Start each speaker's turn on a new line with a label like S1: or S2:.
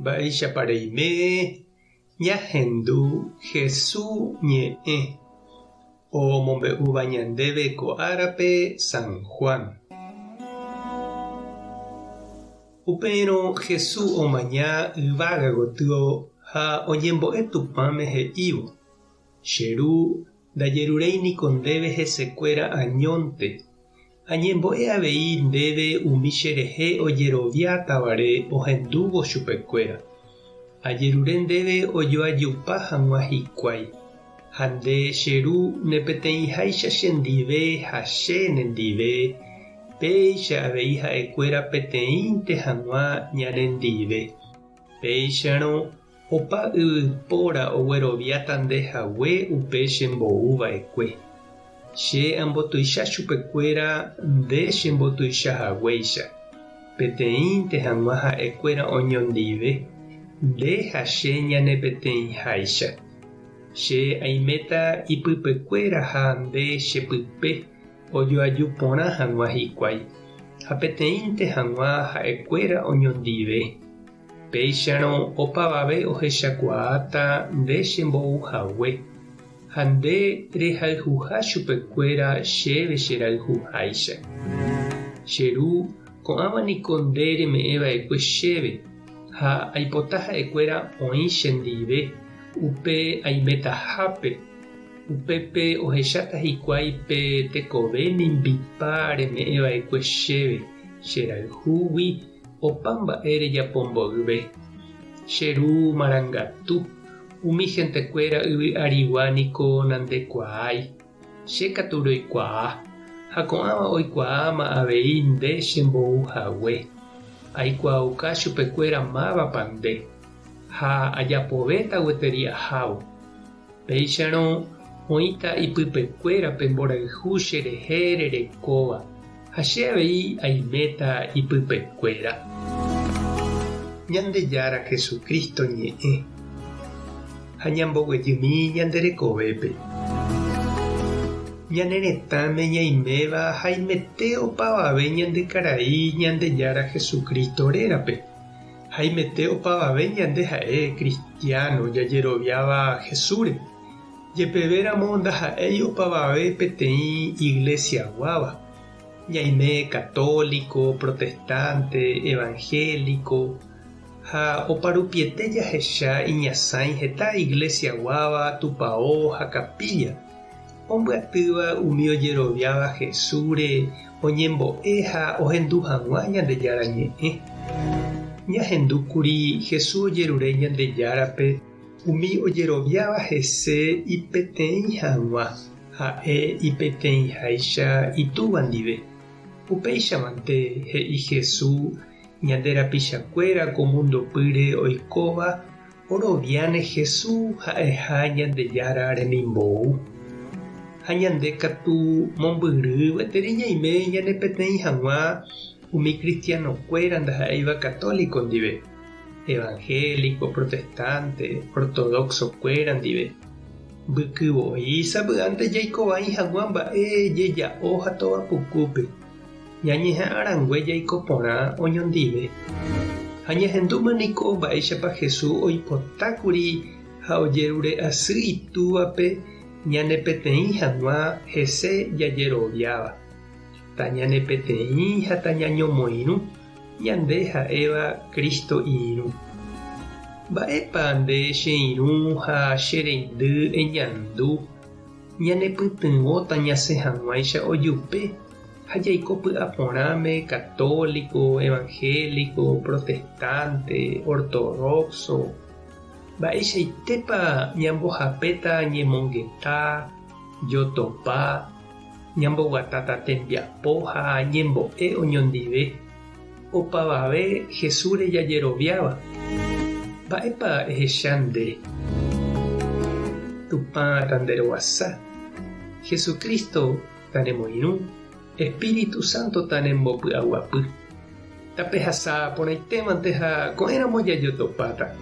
S1: Mba'éichapa reime ñahendu Hesu ñe'ẽ omombe'úva ñandéve ko árape San Juan. Upérõ Hesu omaña yvága gotyo ha oñembo'e Tupãme he'ívo, Che Ru, ndajeruréi niko ndéve hesekuéra añónte, Añembo'e avei ndéve umi cherehe ojeroviátavare ohendúvo chupekuéra. Ajerure ndéve ojoajupa hag̃ua hikuái. Ha nde, che Ru, ne peteĩháicha chendive ha che nendive, péicha avei ha'ekuéra peteĩnte hag̃ua ñanendive. Péicharõ, opa yvypóra ogueroviáta nde hague upe chembou va'ekue. Che ambotuicha chupekuéra nde chembotuicha haguéicha, peteĩnte hag̃ua ha'ekuéra oñondive, nde ha che ñane peteĩháicha. Che aiméta ipypekuéra ha nde chepype ojoaju porã hag̃ua hikuái, ha peteĩnte hag̃ua ha'ekuéra oñondive. Péicharõ opavave ohechakuaáta nde chembou hague, ha nde rehayhuha chupekuéra chéve cherayhuháicha. Che Ru, ko'ãva niko nde reme'ẽ va'ekue chéve, ha aipota ha'ekuéra oĩ chendive upe aimetahápe, upépe ohecháta hikuái pe tekove mimbipa reme'ẽ va'ekue chéve cherayhúgui Opa mba'e rejapo mboyve. Che Ru marangatu, umi hentekuéra yvy arigua niko nandekuaái, che katu roikuaa, ha ko'ãva oikuaáma avei nde chembou hague. Aikuaauka chupekuéra mávapa nde, ha ajapovéta gueteri ahávo. Péicharõ oĩta ipypekuéra pe mborayhu cherehe rerekóva, ha che avei aiméta ipypekuéra. Ñandejára Jesucristo ñe'ẽ ha ñamboguejymi ñande rekovépe. Ñane retãme ñaiméva haimete opavave ñande karai Ñandejára Jesucristo rérape. Haimete opavave ñande ha'e kristiáno jajeroviáva Jesúsre, jepevéramo ndaha'éi opavave peteĩ iglesiaguáva, ñaime católico, protestante, evangélico, ha oparupiete jahecha iñasãi heta iglesiaguáva, tupao ha capilla, ombyatýva umi ojeroviáva Jesúsre oñembo'e ha ohendu hag̃ua Ñandejára Ñe'ẽ. Ñahendúkuri Jesús ojerure Ñandejárape umi ojeroviáva hese ipeteĩ hag̃ua, ha'e ipeteĩháicha Itúva ndive. Upéichamante he'i Jesús ñande rapichakuéra ko mundopýre oikóva Oroviáne Hesu ha'eha Ñandejára remimbou. Ha ñande katu mombyry gueteri ñaime ñane peteĩ hag̃ua umi kristianokuéra ndaha'éiva katóliko ndive, evangélico, protestante, ortodoxo-kuéra ndive. Mbyky voi sapy'ánte jaiko vai hag̃ua mba'e jeja'o ha tova pukúpe. Ñañeha'ã rangue jaiko porã oñondive. Ha ñahendúma niko mba'éichapa Jesús oipota kuri ha ojerure asy Itúvape ñanepeteĩ hag̃ua hese jajeroviáva. Tañanepeteĩ ha tañañomoirũ, ñande ha'éva Cristo irũ. Mba'épa nde che irũ ha che reindy eñandu Ñanepytyvõta ñasẽ hag̃uáicha ojupe ha jaiko py'aporãme católico, evangélico, protestante, ortodoxo. Mba'eichaitépa ñambohapéta ñemongeta, jotopa, ñamboguatáta tembiapo ha ñembo'e oñondive, opavave Jesúsre jajeroviáva. Mba'épa ehecha nde? Tupã tanderovasa, Jesucristo tanemoirũ, Espíritu Santo tanembopy'aguapy. Tapehasa porãitémante ha ko'ẽramo jajotopáta.